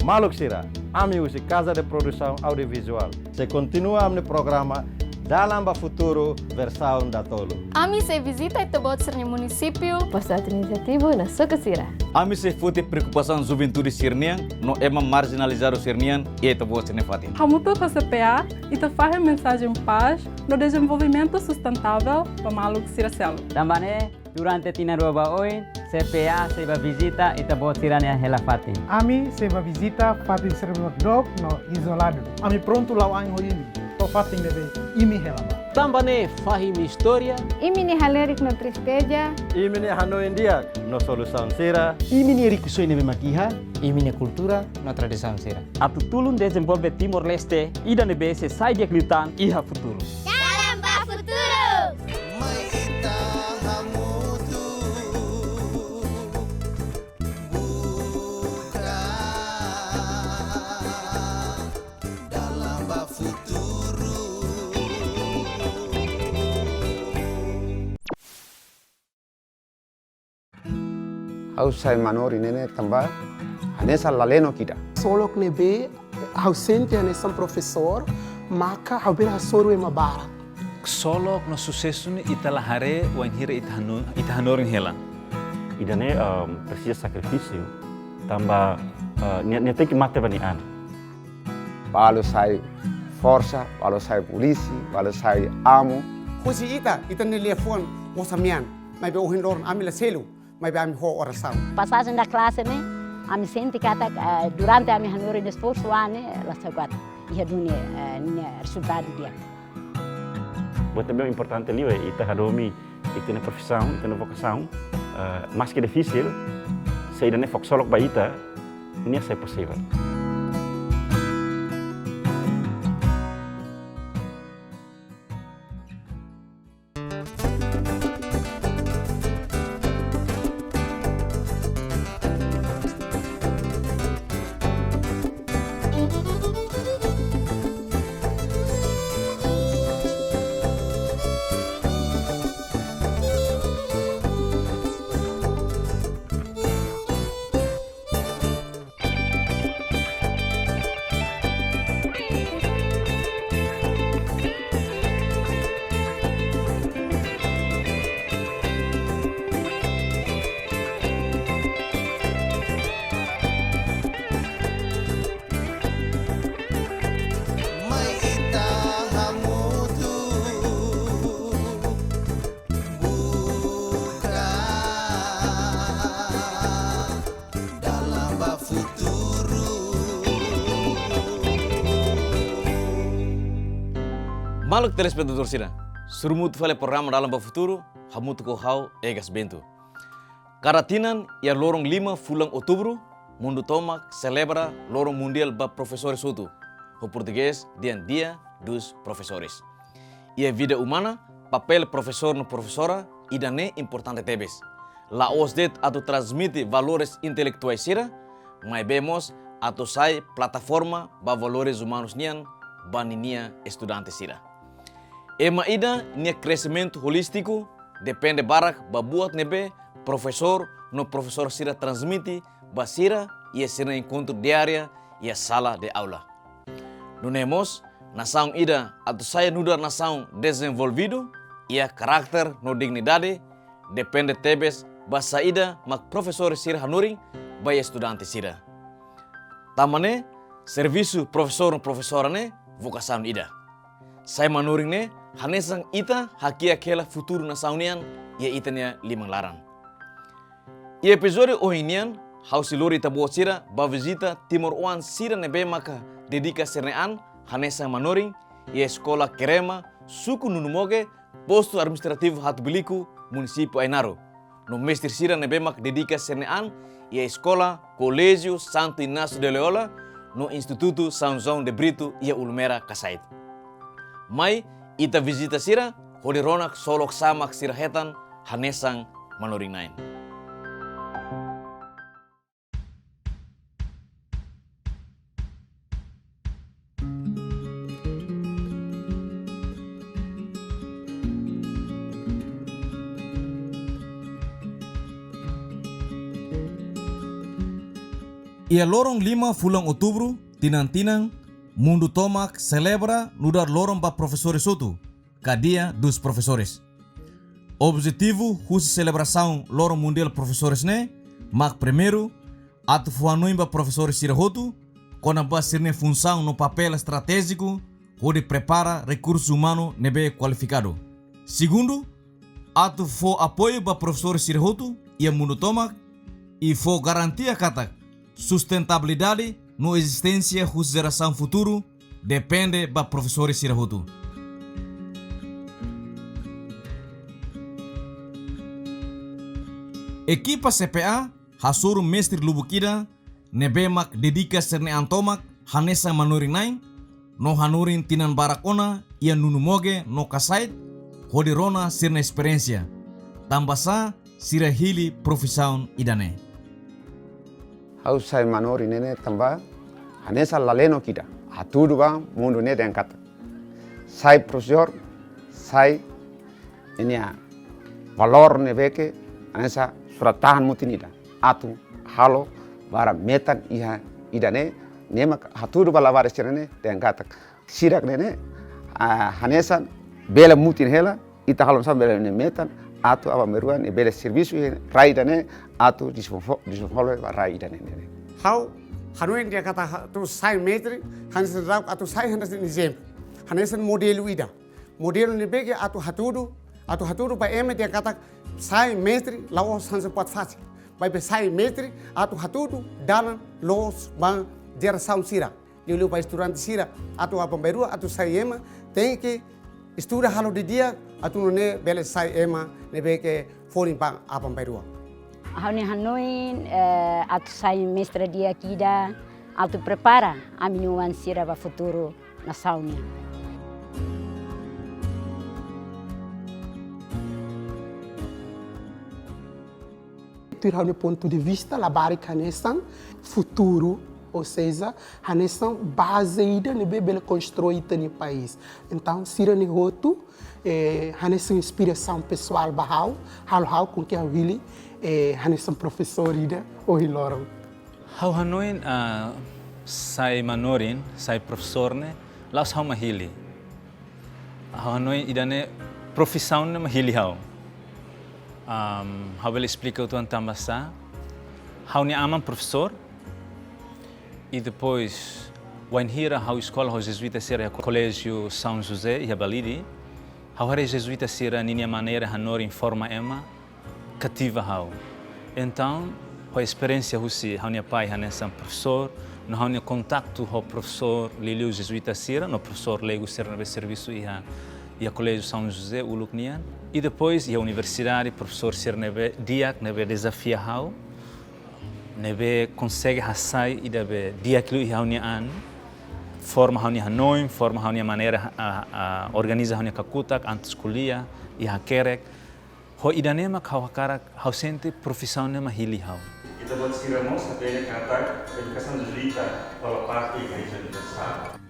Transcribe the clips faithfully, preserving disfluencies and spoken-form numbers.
Maluk sira, ami husi Casa de Produção Audiovisual sei kontinua ami-nia programa Dalan ba Futuru versaun datolu. Ami sei vizita ita-boot sira-nia munisípiu, postu administrativu no suku sira. Ami sei foti preokupasaun juventude sira-nian no ema marjinalizadu sira-nian iha ita-boot sira-nia fatin. Hamutuk ho C P A, ita fahe mensajen pás no dezenvolvimentu sustentável ba maluk sira seluk. Tanba ne'e, durante tinan rua ba oin, C P A sei bá vizita ita-boot sira-nia hela fatin. Ami sei bá vizita fatin sira ne'ebé dook no izoladu. Ami prontu la'o ain ho imi to'o fatin ne'ebé imi hela bá. Tanba ne'e fahe imi-nia istória. Imi-nia halerik no tristeza. Imi-nia hanoin di'ak no solusaun sira. Imi-nia rikusoin ne'ebé mak iha. Imi-nia kultura no tradisaun sira. Atu tulun dezenvolve Timor-Leste ida ne'ebé sei sai di'ak liután iha futuru. Dalan ba Futuru. Mai ita hamutuk buka dalan ba futuru. Ha'u sai manorin ne'e tanba hanesan la lenok ida. Ksolok ne'ebé ha'u sente hanesan profesór, maka ha'u bele hasoru ema barak. Ksolok no susesu ne'e ita la haree wainhira ita hanu-, ita hanorin hela. Ida-ne'e, ehm, presiza sakrifísiu, tanba, eh, nia, nia tenke mate ba nia an. Balu sai forsa, balu sai polísia, balu sai amu. Husi ita, ita-nia liafuan mós mean, maibé ohin loron ami la selu, maibé ami ho orasaun. Pasajen da klase ne'e, ami sente katak, eh, durante ami hanorin esforsu an ne'e, la saugati iha duni, eh, nia rezultadu di'ak. Buat ne'ebé importante liu, eh, ita hadomi ita-nia profisaun, ita-nia vokasaun, eh, maski difisil, se ida-ne'e fó ksolok ba ita, nia sei posivel. Mai ita hamutuk buka dalan ba futuru. Maluk telespetadór sira, sorumutu fali programa Dalan ba Futuru, hamutuk ho ha'u Egas Bento. Kada tinan, iha loron lima fulan Outubru, mundu tomak selebra Loron Mundiál ba Profesores hotu, ho portugés dehan Dia dos Professores. Iha vida umana, papél profesór no profesora ida-ne'e importante tebes. La'ós de'it atu transmite valores intelektuais sira, maibé mós atu sai plataforma ba valores umanus nian ba ninia estudante sira. Ema ida nia kresimentu holístiku depende barak ba buat ne'ebé profesór no profesora sira transmite ba sira iha sira-nia enkontru diáriu iha sala de aula. Nune'e mós, nasaun ida atu sai nu'udar nasaun dezenvolvidu iha karakter no dignidade depende tebes ba saida mak profesór sira hanorin ba estudante sira. Tanba ne'e, servisu profesór no profesora ne'e vokasaun ida. Sai manorin ne'e hanesan ita hakiak hela futuru nasaun nian iha ita-nia liman-laran. Iha epizódiu ohin nian, ha'u sei lori ita-boot sira bá vizita timoroan sira ne'ebé maka dedika sira-nia an hanesan manorin iha Eskola Kerema, Suku Nunumoge, Postu Administrativu Hatubuiliku, Munisípiu Ainaro, no mestre sira ne'ebé maka dedika sira-nia an iha Eskola Koléjiu Santu Inásiu de Loyola no Institutu São João de Brito iha Ulumera, Cascais. Mai ita vizita sira hodi rona ksolok sá mak sira hetan hanesan manorin-na'in. Iha loron lima fulan Outubru, tinan-tinan, mundu tomak selebra nu'udar loron ba profesores hotu, ka Dia dos Professores. Objetivu husi selebrasaun Loron Mundiál Profesores ne'e mak primeiru, atu fó hanoin ba profesores sira hotu kona-ba sira-nia funsaun no papél estratéjiku hodi prepara rekursu umanu ne'ebé kualifikadu. Segundu, atu fó apoiu ba profesores sira hotu iha mundu tomak i fó garantia katak sustentabilidade no ezisténsia husi jerasaun futuru depende ba profesores sira hotu. Ekipa C P A hasoru mestre lubuk ida ne'ebé mak dedika sira-nia an tomak hanesan manorin-na'in, no hanorin tinan barak ona iha Nunumogé no Kasait, hodi rona sira-nia esperiénsia, tanbasá sira hili profisaun ida-ne'e. Ha'u sai manorin ne'e tanba hanesan lalenok ida, hatudu ba mundu ne'e dehan katak sai profesór, sai ninia valór ne'ebé ke hanesan surat-tahan mutin ida atu halo ba metan iha ida-ne'e, ne'e mak hatudu ba labarik sira-ne'e dehan katak sira ne'e, ah, hanesan bele mutin hela, ita halo hanesan bele ne'e metan, atu aban-bainrua ne'e bele servisu iha rai ida-ne'e, atu desenvol-, dezenvolve ba rai ida-ne'e. Ha'u hanoin dehan katak atu sai mestre, hanesan atu sai hanesan ezemplu, hanesan modelu ida. Modelu ne'ebé ke atu hatudu, atu hatudu ba ema dehan katak sai mestre la'ós hanesan buat fasil. Maibé sai mestre atu hatudu dalan loos ba jerasaun sira. Liuliu ba estudante sira atu aban-bainrua atu sai ema tenke estuda halo didi'ak atu nune'e bele sai ema ne'ebé ke folin ba aban-bainrua. Ha'u-nia hanoin, eh, atu sai mestre di'ak ida atu prepara ami-nia oan sira ba futuru nasaun nian. Tuir ha'u-nia pontu de vista, labarik hanesan futuru, ou seja, hanesan baze ida ne'ebé bele konstrui ita-nia país. Entaun, sira-ne'e hotu, eh, hanesan inspirasaun pesoál ba ha'u, halo ha'u konke ha'u hili, eh, hanesan profesór ida ohin loron. Ha'u hanoin, ah, sai manorin, sai profesór ne'e, la'ós ha'u mak hili. Ha'u hanoin ida-ne'e profisaun ne'e mak hili ha'u. Am, ha'u bele esplika uitoan tanbasá. Ha'u-nia aman profesór. I depois, wainhira ha'u eskola ho jezuita sira iha Koléjiu São José, iha Balide. Ha'u haree jezuita sira ninia maneira hanorin, forma ema, kativa ha'u. Entaun, ho esperiénsia husi ha'u-nia pai hanesan profesór, no ha'u-nia kontaktu ho profesór liuliu jezuita sira, no profesór leigu sira ne'ebé servisu iha, iha Koléjiu São José uluk nian. I depois, iha universidade, profesór sira ne'ebé di'ak, ne'ebé dezafia ha'u, ne'ebé konsege hasai ida be di'ak liu iha ha'u-nia an, forma ha'u-nia hanoin, forma ha'u-nia maneira, ah, ah, organiza ha'u-nia kakutak, antes ko'alia, i hakerek. Ho ida-ne'e mak ha'u hakarak, ha'u sente profisaun ne'e mak hili ha'u. Ita-boot sira mós hatene katak edukasaun jezuita hola parte Igreja Universál.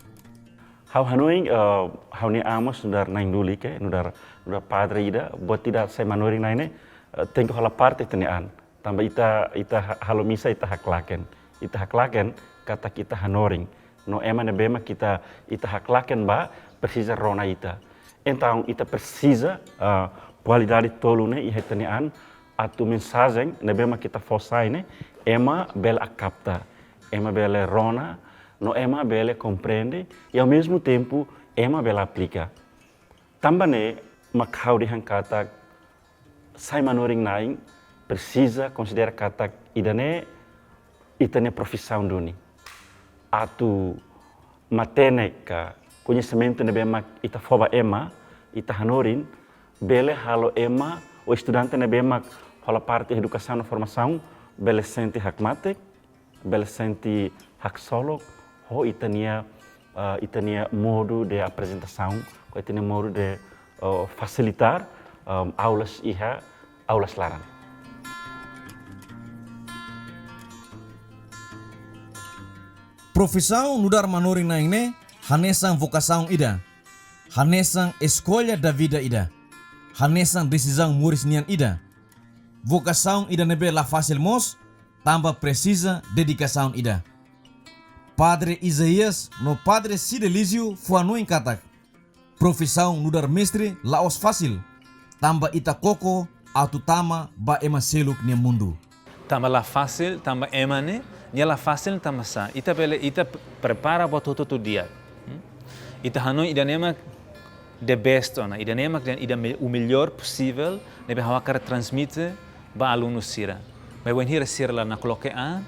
Ha'u hanoin, eh, ha'u-nia an mós nu'udar na'in-duli ke, nu'udar, nu'udar padre ida, buat ida sai manorin-na'in ne'e, eh, tenke hola parte ita-nia an. Tanba ita, ita ha-, halo misa ita haklaken. Ita haklaken katak ita hanorin. No ema ne'ebé mak ita, ita haklaken ba presiza rona ita. Entaun, ita presiza, ah, kualidade tolu ne'e iha ita-nia an, atu mensajen ne'ebé mak ita fó sai ne'e, ema bele akapta, ema bele rona, no ema bele komprende, i ao mesmo tempo, ema bele aplika. Tanba ne'e mak ha'u dehan katak sai manorin-na'in presiza konsidera katak ida-ne'e ita-nia profisaun duni. Atu matenek ka koñesimentu ne'ebé mak ita fó ba ema, ita hanorin, bele halo ema ou estudante ne'ebé mak hola parte edukasaun no formasaun, bele sente hakmatek, bele sente haksolok ho ita-nia, eh, ita-nia modu de aprezentasaun, ho ita-nia modu de, eh, fasilitar, em, aulas iha aulas laran. Profisaun nu'udar manorin-na'in ne'e hanesan vokasaun ida, hanesan escolha da vida ida, hanesan desizaun moris nian ida. Vokasaun ida ne'ebé la fasil mós, tanba presiza dedikasaun ida. Padre Isaías no Padre Cidelísio fó hanoin katak profisaun nu'udar mestre la'ós fasil, tanba ita koko atu tama ba ema seluk nia mundu. Tanba la fasil, tanba ema ne'e, nia la fasil tanba sá. Ita bele, ita prepara buat hotu-hotu di'ak. Hmm? Ita hanoin ida-ne'e mak the best ona, ida-ne'e mak dehan ida me-, o melhor possível, ne'ebé ha'u hakarak transmite ba alunu sira. Mas wainhira sira la nakloke an,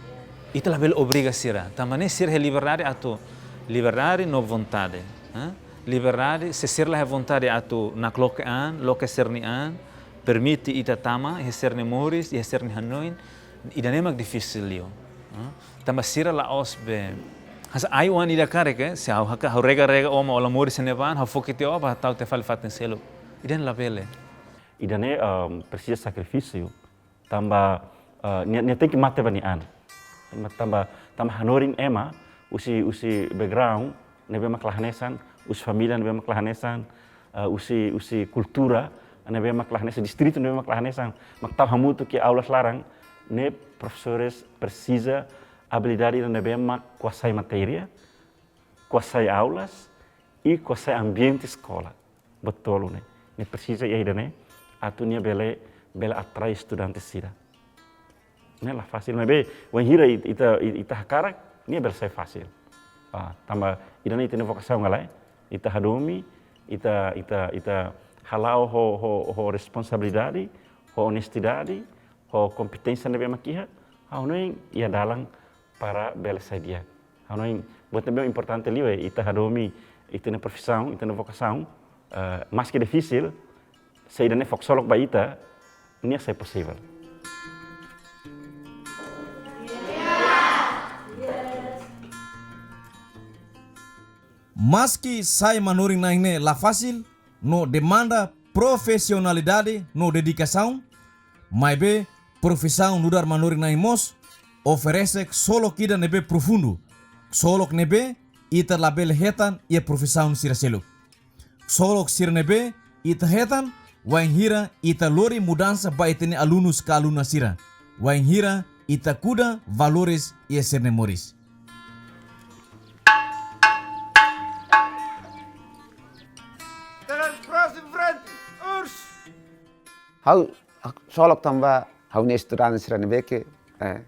ita labele obriga sira. Tanba ne'e sira iha liberdade atu, liberdade no vontade. Hã? Liberdade, se sira la iha vontade atu nakloke an, loke sira-nia an, permite ita tama iha sira-nia moris, iha sira-nia hanoin, ida-ne'e mak difisil liu. Hã? Tanba sira la'ós be, hanesan ai-oan ida karik, eh, se ha'u haka, ha'u rega-rega ó mak ó la moris iha ne'ebá, ha'u fó kiti ó, bá tau tiha fali fatin seluk. Ida-ne'e labele. Ida-ne'e, ehm, presiza sakrifísiu. Tanba, eh, nia, nia tenke mate ba nia an. Tanba, tanba, tanba hanorin ema, husi, husi background ne'ebé mak la hanesan, husi família ne'ebé mak la hanesan, eh, husi, husi kultura ne'ebé mak la hanesan, distritu ne'ebé mak la hanesan, mak tau hamutuk iha aulas laran, ne'e profesores presiza abilidade ne'ebé mak kuasai matéria, kuasai aulas, i kuasai ambiente eskola. Buat tolu ne'e. Ne'e presiza iha ida-ne'e, atu nia bele, bele atrai estudante sira. Ne'e la fasil, maibé, wainhira it-, ita, it-, ita hakarak, ne'e bele sai fasil. Ah, tanba, ida-ne'e ita-nia vokasaun ka lae, ita hadomi, ita, ita, ita hala'o ho, ho, ho responsabilidade, ho onestidade, ho kompeténsia ne'ebé mak iha, ha'u hanoin iha dalan para bele sai di'ak. Ha'u hanoin, buat ne'ebé importante liu, eh, ita hadomi, ita-nia profisaun, ita-nia vokasaun, eh, maski difisil, se ida-ne'e haksolok ba ita, nia sai posivel. Maski sai manorin-na'in ne'e la fasil, no demanda profisionalidade no dedikasaun, maibé profisaun nu'udar manorin-na'in mós oferese ksolok ida ne'ebé profundu, ksolok ne'ebé ita labele hetan iha profisaun sira seluk. Ksolok sira ne'ebé ita hetan wainhira ita lori mudansa ba ita-nia alunus ka aluna sira, wainhira ita kuda valores iha sira-nia moris. Terus, terus em frente. Urs. Ha'u, ha'u haksolok tanba ha'u-nia estudante sira ne'ebé ke, eh,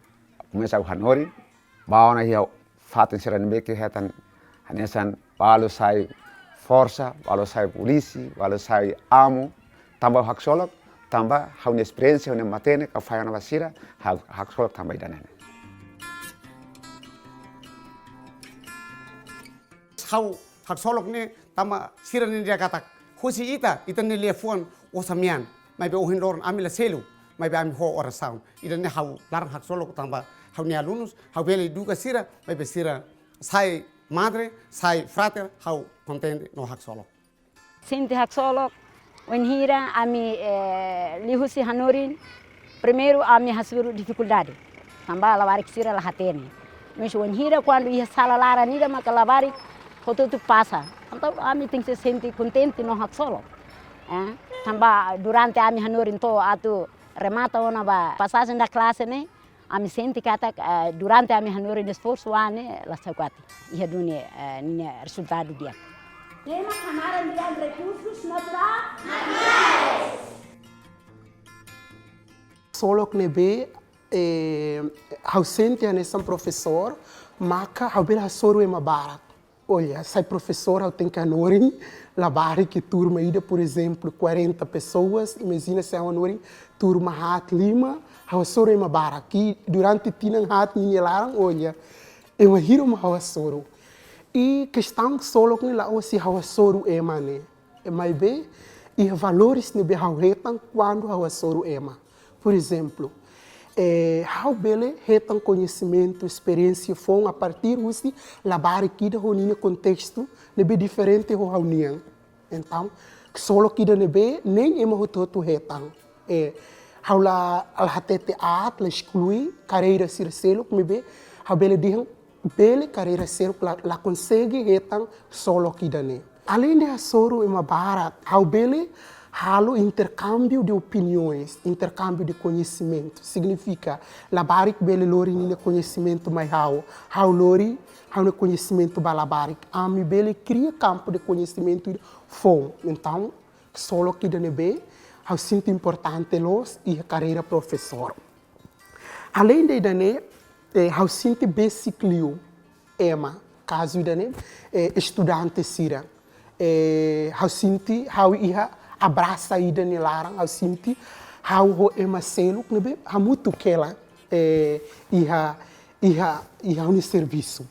komesa ha'u hanorin, ba ona iha fatin sira ne'ebé ke hetan hanesan balu sai forsa, balu sai polísia, balu sai amu, tanba ha'u haksolok, tanba ha'u-nia esperiénsia, ha'u-nia matenek, ha'u fahe ona ba sira, ha'u haksolok tanba ida-ne'e. Ha'u haksolok ne'e tanba sira-ne'e dehan katak, husi ita, ita-nia liafuan osan-mean, maibé ohin loron ami la selu, maibé ami ho orasaun. Ida-ne'e ha'u laran haksolok tanba ha'u-nia alunus, ha'u bele eduka sira, maibé sira sai madre, sai frater, ha'u kontente no haksolok. Sente haksolok, wainhira ami, eh, liuhusi hanorin, primeiru ami hasoru difikuldade. Tanba labarik sira la hatene. Mas wainhira kuandu iha sala laran ida maka labarik hotu-hotu pasa. Entaun ami tenke sente kontente no haksolok. Eh, tanba durante ami hanorin to'o atu remata ona ba pasajen da klase ne'e, ami sente katak, eh, durante ami hanorin esforsu an ne'e la sai ko'alia iha duni, eh, ninia rezultadu di'ak. Ne'e mak hanaran dehan rekursus natura-, naturais. Haksolok ne'ebé, eh, ha'u sente hanesan profesór, maka ha'u bele hasoru ema barak. Olha, sai profesór, ha'u tenke hanorin, labarik iha turma ida, por exemplo, quarenta pessoas, imajina se ha'u hanorin turma haat, lima, ha'u hasoru ema barak, i durante tinan haat ninia laran, olha, ema hira mak ha'u hasoru. I kestaun haksolok ne'e la'ós se ha'u hasoru ema ne'e, maibé iha valores ne'ebé ha'u hetan kuandu ha'u hasoru ema. Por exemplo, eh, ha'u bele hetan koñesimentu, esperiénsia foun a partir husi labarik ida ho ninia kontestu ne'ebé diferente ho ha'u-nian. Entaun, haksolok ida ne'ebé nein ema hotu-hotu hetan. Eh, ha'u la, la hatete aat, la esklui karreira sira seluk, maibé ha'u bele dehan bele karreira seluk la, la konsege hetan haksolok ida-ne'e. Aleinde hasoru ema barak, ha'u bele Halo intercâmbio de opiniões, intercâmbio de conhecimento. Signifika, labarik bele lori ninia koñesimentu mai ha'u, ha'u lori ha'u-nia koñesimentu ba labarik. Ami bele kria campo de conhecimento foun. Entaun, ksolok ida ne'ebé ha'u sente importante loos iha karreira profesór. Aleinde ida-ne'e, eh, ha'u sente besik liu ema, kazu ida-ne'e, eh, estudante sira. Eh, ha'u sente ha'u iha abrasa ida nia laran, ha'u sente ha'u ho ema seluk ne'ebé hamutuk hela, eh, iha, iha, iha ha'u-nia servisu.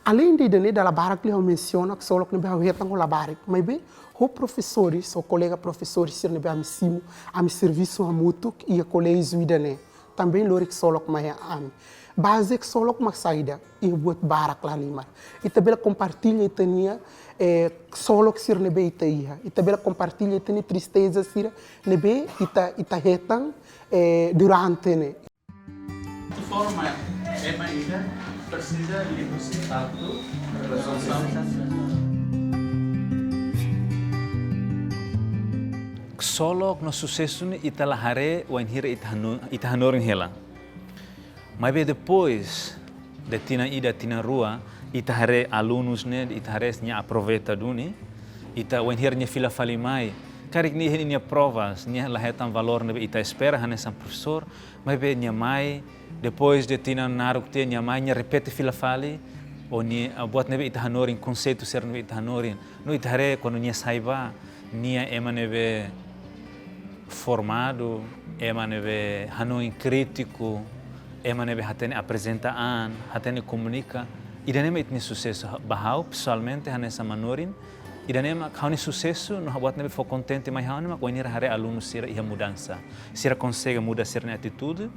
Aleinde ida-ne'e, dala barak liu ha'u mensiona ksolok ne'ebé ha'u hetan ho labarik, maibé ho profesores, ho kolega profesores sira ne'ebé ami simu, ami servisu hamutuk iha koléjiu ida-ne'e, também lori ksolok mai iha ami. Baze ksolok mak saida, iha buat barak lahalimar. Ita bele kompartilla ita-nia, eh, ksolok sira ne'ebé ita iha. Ita bele kompartilla ita-nia tristeza sira ne'ebé ita, ita hetan, eh, durante ne'e. Forma ema ida presiza liuhusi atu rezolusaun. Ksolok no susesu ne'e ita la haree wainhira ita hano-, ita hanorin hela. Maibé depois de tinan ida, tinan rua, ita haree alunus ne'e, ita haree nia aproveita duni, ita wainhira nia fila fali mai, karik nia iha ninia provas, nia la hetan valór ne'ebé ita espera hanesan profesór, maibé nia mai, depois de tinan naruk tiha nia mai, nia repete fila fali, ou nia, ah, buat ne'ebé ita hanorin, konseitu sira ne'ebé ita hanorin, no ita haree kuandu nia sai bá, nia ema ne'ebé formadu, ema ne'ebé hanoin krítiku, ema ne'ebé hatene aprezenta an, hatene komunika, ida-ne'e mak ita-nia susesu. Ba ha'u, pesoalmente, hanesan manorin, ida-ne'e mak ha'u-nia susesu, no buat ne'ebé fó kontente mai ha'u ne'e mak wainhira haree alunu sira iha mudansa. Sira konsege muda sira-nia atitude,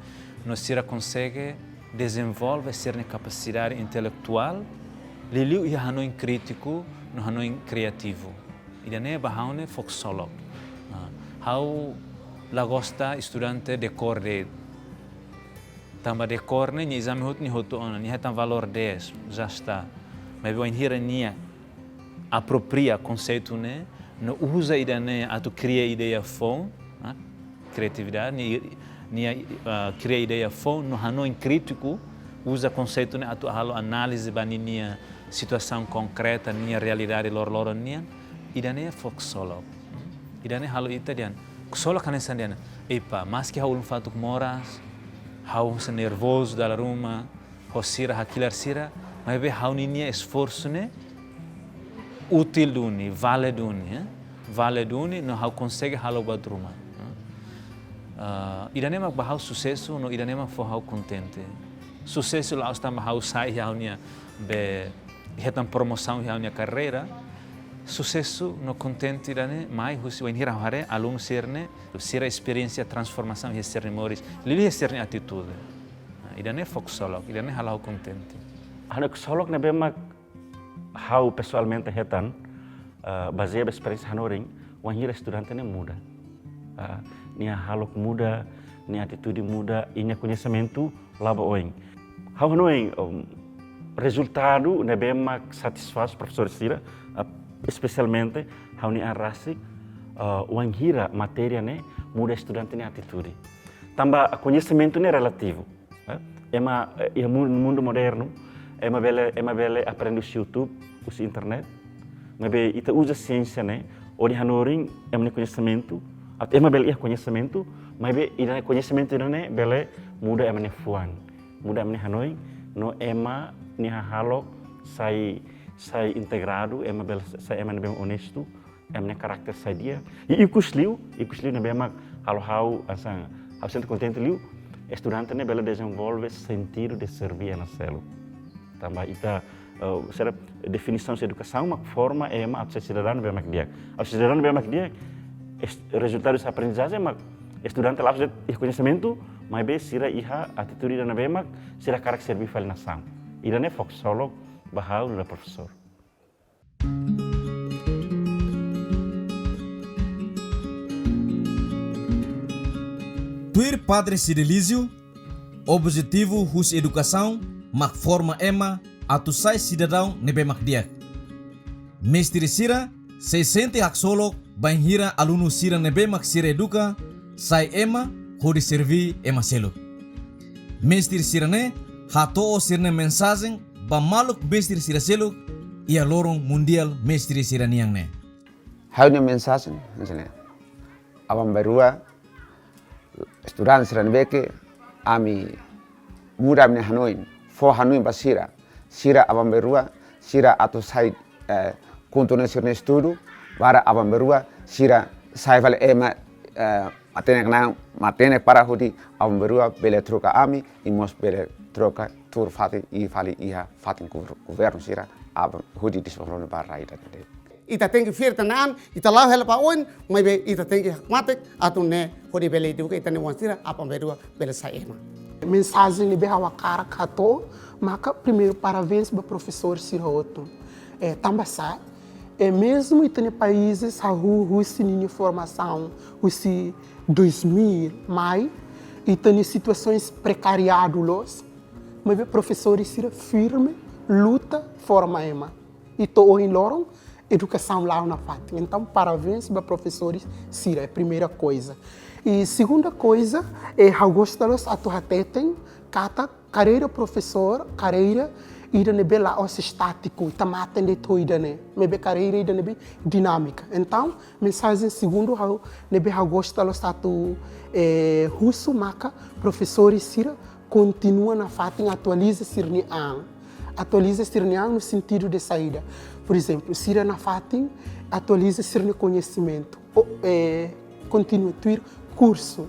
no sira konsege dezenvolve sira-nia kapasidade intelektuál, liuliu iha hanoin krítiku, no hanoin kriativu. Ida-ne'e ba ha'u ne'e fó ksolok. Ah, ha'u la gosta estudante dekór de'it. Tanba dekór ne'e, nia ezame hotu nia hotu ona, nia hetan valór dez, já está. Maibé wainhira nia apropria konseitu ne'e, no uza ida-ne'e atu kria ideia foun, ah, kriatividade, nia, nia, ah, kria ideia foun, no hanoin krítiku, uza konseitu ne'e atu halo análize ba ninia situasaun konkreta, ninia realidade loroloron nian, ida-ne'e fó ksolok. Ida-ne'e halo ita dehan, ksolok hanesan dehan, epá, maski ha'u ulun fatuk moras, ha'u sei nervozu dala ruma, ho sira hakilar sira, maibé ha'u ninia esforsu ne'e útil duni, vale duni, eh? Vale duni, no ha'u konsege halo buat ruma, eh? Ah, ida-ne'e mak ba ha'u susesu, no ida-ne'e mak fó ha'u kontente. Susesu la'ós tanba ha'u sai ha'u-nia be hetan promosaun ha'u-nia karreira. Susesu no kontente ida-ne'e mai husi wainhira ha'u haree alunu sira-ne'e, sira esperiénsia transformasaun iha sira-nia moris, liuliu iha sira-nia atitude. Ah, ida-ne'e fó ksolok, ida-ne'e halo ha'u kontente. Ha'u-nia ksolok ne'ebé mak ha'u pesoalmente hetan, eh, bazeia ba esperiénsia hanorin, wainhira estudante ne'e muda. Ah, nia hahalok muda, nia atitude muda, i nia koñesimentu la'o ba oin. Ha'u hanoin, um, rezultadu ne'ebé mak satisfás profesór sira, ah, espesialmente ha'u-nia an rasik, ah, wainhira matéria ne'e muda estudante nia atitude. Tanba koñesimentu ne'e relativu. Eh, ema, eh, iha mun-, mundu modernu, ema bele, ema bele aprende husi YouTube, husi internet. Maibé ita uza siénsia ne'e hodi hanorin ema nia koñesimentu, atu ema bele iha koñesimentu, maibé ida-ne'e koñesimentu ida-ne'e bele muda ema nia fuan, muda ema nia hanoin, no ema nia hahalok sai, sai integradu, ema bele sai ema ne'ebé onestu, ema nia karakter sai di'ak. I ikusliu, ikusliu ne'ebé mak halo ha'u hanesan, ha'u sente kontente liu, estudante ne'e bele dezenvolve sentidu de servir ona seluk. Tanba ita, eh, sira definisaun husi edukasaun mak forma ema atu sai sidadaun ne'ebé mak di'ak. Atu sai sidadaun ne'ebé mak di'ak, es-, rezultadu husi aprendizajen mak estudante la'ós de'it iha koñesimentu, maibé sira iha atitude ida ne'ebé mak sira hakarak serbí fali nasaun. Ida-ne'e fó ksolok ba ha'u nu'udar profesór. Tuir Padre Sidilízio, objetivu husi edukasaun mak forma ema atu sai sidadaun ne'ebé mak di'ak. Mestre sira sei sente haksolok Bainhira alunu sira ne'ebé mak sira eduka sai ema hodi serví ema seluk. Mestre sira-ne'e hato'o sira-nia mensajen ba maluk mestre sira seluk iha loron mundiál mestre sira-nian ne'e. Ha'u-nia mensajen, misalnya, aban-bainrua, estudante sira ne'ebé ke ami muda ami-nia hanoin, fó hanoin ba sira, sira aban-bainrua, sira atu sai, eh, kontinua sira-nia estudu, para aban-bainrua, sira sai fali ema, eh, matenek-na'in, matenek para hodi aban-bainrua bele troka ami, i mós bele troka tuur fatin i fali iha fatin gover-, governu sira, aban hodi dezenvolve ba rai ida-ne'e. Ita tenke fiar ita-nia an, ita la'o hela ba oin, maibé ita tenke hakmatek atu nune'e hodi bele eduka ita-nia oan sira, aban-bainrua bele sai ema. Mensajen ne'ebé ha'u hakarak hato'o maka primeiru parabéns ba profesór sira hotu. Eh, tanba sá, eh, mezmu ita-nia país hahú husi ninia formasaun husi dois mil, mai ita-nia situasaun prekariadu loos, maibé profesór sira firme luta forma ema. I to'o ohin loron, edukasaun la'o nafatin. Entaun, parabéns ba profesór sira, é primeira coisa. I segunda coisa, é, ha'u gosta loos atu hateten katak karreira profesór, karreira ida ne'ebé la'ós estátiku, ita mate de'it ho ida-ne'e, maibé karreira ida ne'ebé dinámika. Entaun, mensajen segundu ha'u ne'ebé ha'u gosta loos atu, eh, husu maka profesór sira kontinua nafatin atualiza sira-nia an. Atualiza sira-nia an no sentidu de saida? Por ezemplu, sira nafatin atualiza sira-nia koñesimentu. Ou, eh, kontinua tuir kursu.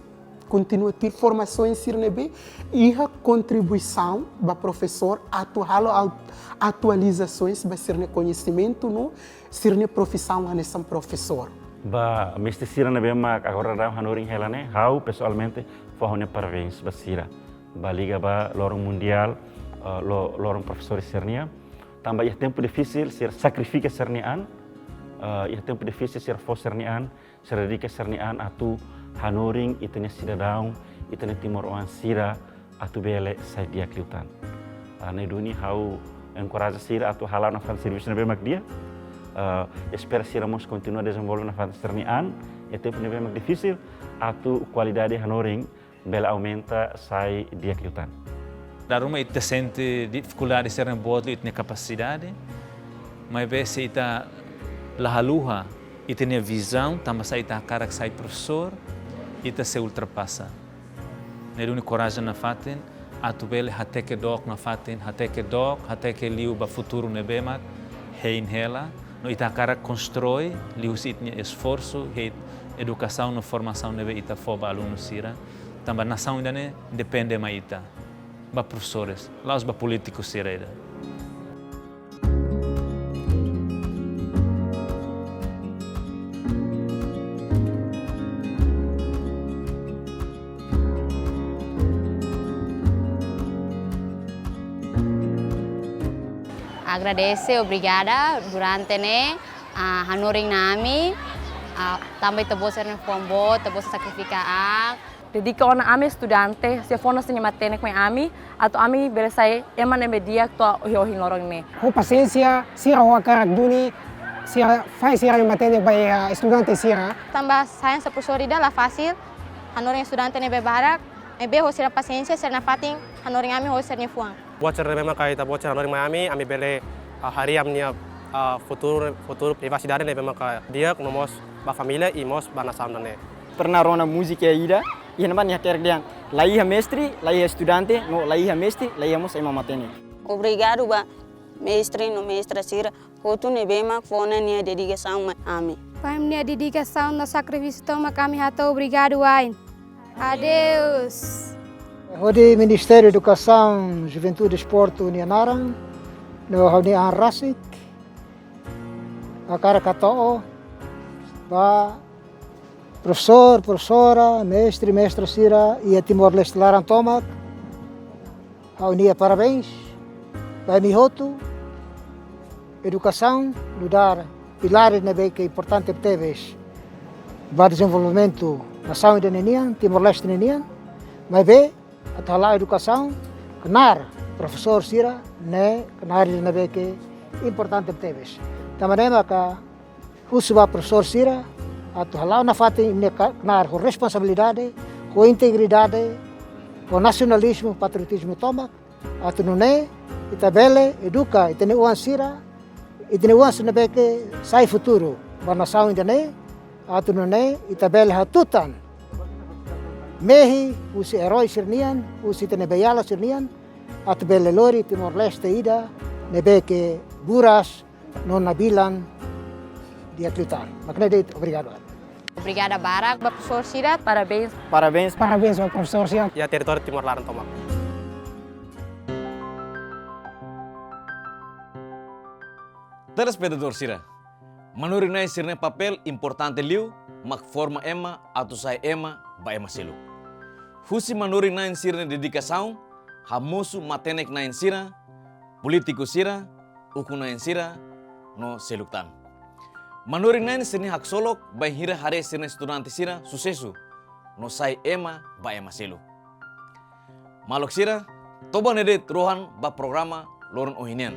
Kontinua tuir formasaun sira ne'ebé iha kontribuisaun ba profesór atu halo au-, atualizasoens ba sira-nia koñesimentu no sira-nia profisaun hanesan profesór. Ba mestre sira ne'ebé mak agora daudaun hanorin hela ne'e, ha'u pesoalmente fó ha'u-nia parabéns ba sira. Ba liga ba loron mundiál, eh, lo-, loron profesór sira-nian. Tanba iha tempu difisil, sira sakrifika sira-nia an. Eh, iha tempu difisil, sira fó sira-nia an, sira dedika sira-nia an atu hanorin ita-nia sidadaun, ita-nia timoroan sira atu bele sai di'ak liután. Ah, ne'e duni ha'u enkoraja sira atu hala'o nafatin servisu ne'ebé mak di'ak. Ah, espera sira mós kontinua dezenvolve nafatin sira-nia an iha tempu ne'ebé mak difisil, atu kualidade hanorin bele aumenta sai di'ak liután. Dala ruma ita sente difikuldade sira-ne'e boot liu ita-nia kapasidade, maibé se ita la haluha ita-nia vizaun, tanba sá ita hakarak sai profesór, ita sei ultrapasa. Ne'e duni korajen nafatin, atu bele hateke dook nafatin, hateke dook, hateke liu ba futuru ne'ebé mak hein hela, no ita hakarak konstrui liuhusi ita-nia esforsu, iha edukasaun no formasaun ne'ebé ita fó ba alunu sira. Tanba nasaun ida-ne'e depende mai ita, ba profesores, la'ós ba polítiku sira ida. Agradese, obrigada, durante ne'e, ah, hanorin ami, ah, tanba ita-boot sira-nia fuan boot, ita-boot sakrifika an. Dedika ona ami estudante, sei fó ona sira-nia matenek mai ami, atu ami bele sai ema ne'ebé di'ak to'o ohin loron ne'e. Ho pasiénsia, sira ho hakarak duni, sira fahe sira-nia matenek ba, eh, estudante sira. Tanba sai hanesan profesór ida la fasil, hanorin estudante ne'ebé barak, maibé ho sira pasiénsia, sira nafatin hanorin ami ho sira-nia fuan. Buat sira ne'ebé maka ita-boot sira hanorin mai ami, ami bele, ah, harii ami-nia, ah, futuru, futuru privasidade ne'ebé maka di'ak no mós ba família i mós ba nasaun ida-ne'e. Pernah rona múzika ida, iha ne'ebá nia hakerek dehan, la iha mestre, la iha estudante, no la iha mestre, la iha mós ema matenek. Obrigadu ba mestre no mestra sira hotu ne'ebé mak fó ona nia dedikasaun mai ami. Ba imi-nia dedikasaun no sakrifísiu tomak ami hato'o obrigadu wa'in. Adeus. Hodi Ministériu Edukasaun, Juventude, Desportu nia naran, no ha'u-nia an rasik, hakarak hato'o ba profesór, profesora, mestre, mestra sira iha Timor-Leste laran tomak, ha'u-nia parabéns ba imi hotu. Edukasaun nu'udar pilár ne'ebé ke importante tebes ba dezenvolvimentu nasaun ida-ne'e nian, Timor-Leste ne'e nian. Maibé atu hala'o edukasaun, knaar profesór sira ne'e knaar ida ne'ebé ke importante tebes. Tanba ne'e maka husu ba profesór sira, atu hala'o nafatin imi-nia knaar ho responsabilidade, ho integridade, ho nasionalizmu, patriotizmu tomak, atu nune'e ita bele eduka ita-nia oan sira, ita-nia oan sira ne'ebé ke sai futuru ba nasaun ida-ne'e, atu nune'e ita bele hatutan mehi husi erói sira-nian, husi ita-nia beiala sira-nian, atu bele lori Timor-Leste ida ne'ebé ke buras no nabilan di'ak liután. Mak ne'e de'it, obrigadu. Obrigada barak ba profesór sira. Parabéns. Parabéns. Parabéns ba profesór sira. Iha territóriu Timor laran tomak. Telespetadór sira, manorin-na'in sira-nia papél importante liu mak forma ema atu sai ema ba ema seluk. Husi manorin-na'in sira-nia dedikasaun, hamosu matenek-na'in sira, polítiku sira, ukun-na'in sira, no seluk tan. Manorin-na'in sira-nia haksolok bainhira haree sira-nia estudante sira susesu no sai ema ba ema seluk. Maluk sira, to'o ba ne'e de'it rohan ba programa loron ohin nian.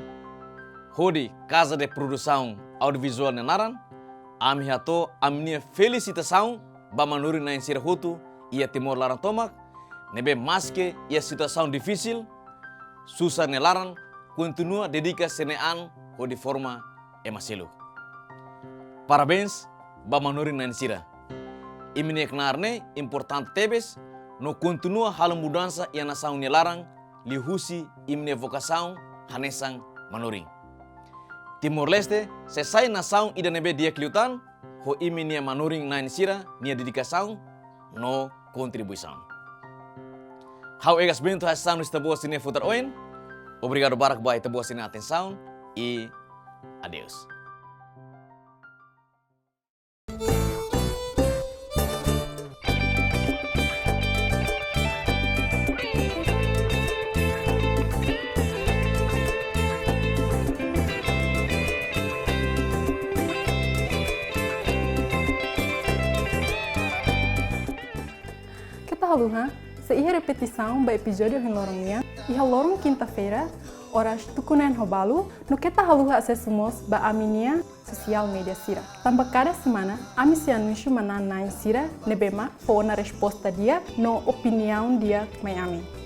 Hodi Casa de Produção Audiovisual nia naran, ami hato'o ami-nia felisitasaun ba manorin-na'in sira hotu iha Timor laran tomak, ne'ebé maske iha situasaun difisil, susar nia laran, kontinua dedika sira-nia an hodi forma ema seluk. Parabéns ba manorin-na'in sira. Imi-nia knaar ne'e importante tebes no kontinua halo mudansa iha nasaun nia laran liuhusi imi-nia vokasaun hanesan manorin. Timor-Leste sei sai nasaun ida ne'ebé di'ak liután ho imi-nia manorin-na'in sira-nia dedikasaun no kontribuisaun. Ha'u Egas Bento hanesan ita-boot sira-nia futar oin. Obrigadu barak ba ita-boot sira-nia atensaun i adeus. Keta haluha, sei iha repetisaun ba epizódiu ohin loron nian, iha loron kinta-feira, oras tuku neen ho balu, no keta haluha asesu mós ba ami-nia sosiál média sira. Tanba kada semana, ami sei anunsia manán-na'in sira ne'ebé mak fó ona resposta di'ak no opiniaun di'ak mai ami.